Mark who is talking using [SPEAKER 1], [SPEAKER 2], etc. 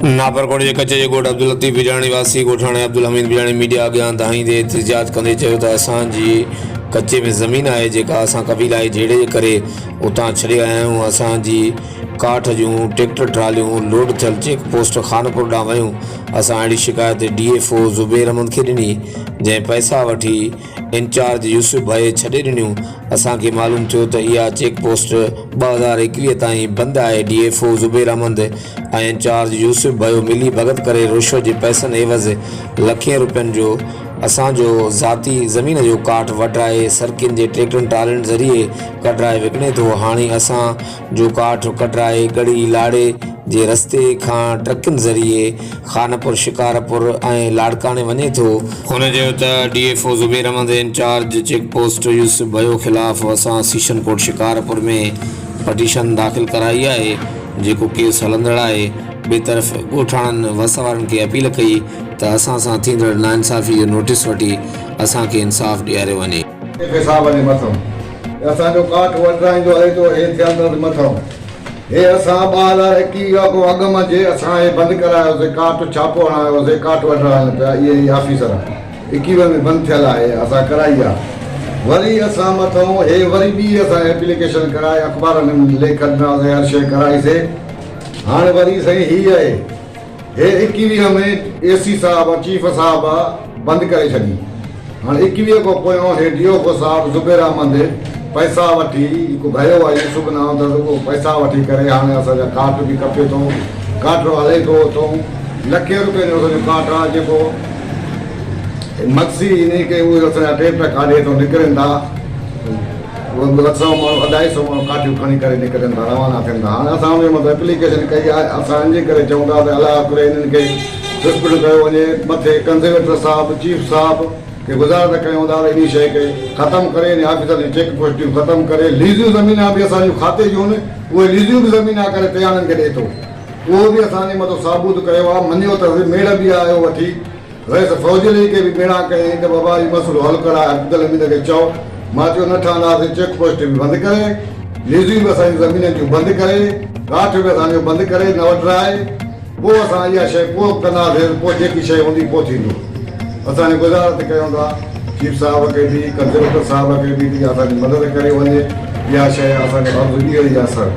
[SPEAKER 1] ناپرڪوٽ جي ڪچي جي ڳوٺ عبداللطيف بجاڻي واسي ڳوٺاڻي عبدالحميد بجاڻي ميڊيا اڳيان دانهيندي احتجاج ڪندي چيو ته اسان جي ڪچي ۾ زمين آهي جيڪا اسان قبيلائي جهيڙي جي ڪري اتان ڇڏي آيا آهيون اسان جي ڪاٺ جون ٽريڪٽر ٽراليون لوڊ ٿيل چيڪ پوسٽ خانپور ڏانهن ويون اسان اهڙي شڪايت D F O Zubair Ahmed کي ڏني جنهن پئسا وٺي انچارج يوسف ڀئي ڇڏي ڏنيون، اسان کي معلوم ٿيو ته اها چيڪ پوسٽ 2021 تائين بند آهي، D F O Zubair Ahmed ۽ incharge Yousuf Bhayo ملي ڀڳت ڪري رشوت جي پئسن عيوض لکين روپين جو اسان جو ذاتي زمين جو ڪاٺ وڍرائي سرڪين جي ٽريڪٽرن ٽرالين ذريعي ڪڍرائي وڪڻي ٿو، هاڻي اسان جو ڪاٺ ڪڍرائي ڳڙهي لاڙي جي رستي کان ٽرڪن ذريعي خانپور، شڪارپور ۽ لاڙڪاڻي وڃي ٿو. هن چيو ته D F O Zubair Ahmed incharge check post Yousuf Bhayo خلاف اسان سيشن ڪورٽ شڪارپور ۾ پٽيشن داخل ڪرائي آهي جيڪو ڪيس هلندڙ آهي ٻئي طرف ڳوٺاڻن وس وارن کي اپيل ڪئي ته اسان سان ٿيندڙ ناانصافي جو نوٽيس وٺي اسان کي انصاف ڏياريو وڃي.
[SPEAKER 2] ايف صاحب جي مٿئون اسان جو ڪاٺ وڍرائيندو هلي ٿو هي ٿيل اٿس مٿئون. هي اسان 2021 کان اڳ منجهه اسان هي بند ڪرايوسي ڪاٺ ڇاپو هڻايوسي ڪاٺ وڍرائن پيا اهي ئي آفيسر 21 ۾ بند ٿيل آهي اسان ڪرائي آ وري اسان مٿئون هي وري ٻي اسان ايپليڪيشن ڪرائي اخبارن ۾ ليک ڏناسي هر شئي ڪرائي سي هاڻي وري سائين هي آهي هي 21 ۾ اي سي صاحب چيف صاحب بند ڪري ڇڏي. هاڻ 21 کان پويان هي ڊي ايف او صاحب زبير احمد پئسا وٺي هڪ ڀيو آهي يوسف نانء اٿس اهو پئسا وٺي ڪري هاڻي اسان جا ڪاٺ به ڪپي ٿو ڪاٺ هلي ٿو اٿئون لکين روپين جو اسان جو ڪاٺ آهي جيڪو مگسي انهي کي اهي اسان جا ٽريڪٽر ڪاڍي ٿو نڪرن ٿا اهي سئو ماڻهو اڍائي سئو ماڻهو ڪاٺيون کڻي ڪري نڪرن ٿا روانا ٿين ٿا هاڻي اسان انهي مٿان ايپليڪيشن ڪئي آهي اسان ان جي ڪري چئون ٿا ته الله ڪري انهن کي سسپينڊ ڪيو وڃي مٿي ڪنزرويٽر صاحب چيف صاحب کي گذارش ڪيون ٿا ته انهي شيء کي ختم ڪري انهي آفيسر جون چيڪ پوسٽيون ختم ڪري ليزيون زمينان به اسان جون کاتي جون اهي ليزيون به زمينان ڪري تياڻن کي ڏئي ٿو اهو به اسان جي مٿو ثابوت ڪيو آهي مڃيو اٿس ميڙ به آيو وٺي رئيس فوجي علي کي به ميڙا ڪيائين ته بابا هي مسئلو حل ڪراء عبدالحميد کي چئو. مان چيو نه ٺهنداسين چيڪ پوسٽ به بند ڪري، ليزيون به اسان جون زمينن جون بند ڪري، ڪاٺ به اسان جو بند ڪري نه وڍرائي، پوء اسان اها شيء پوء ڪنداسين پوء جيڪي شيء هوندي پوء ٿيندو. اسان کي گذارت ڪيون ٿا چيف صاحب کي به ڪنزرويٽر صاحب کي به ته اها اسان جي مدد ڪري وڃي اها شيء اسان جو عرض اهو ئي آهي سر.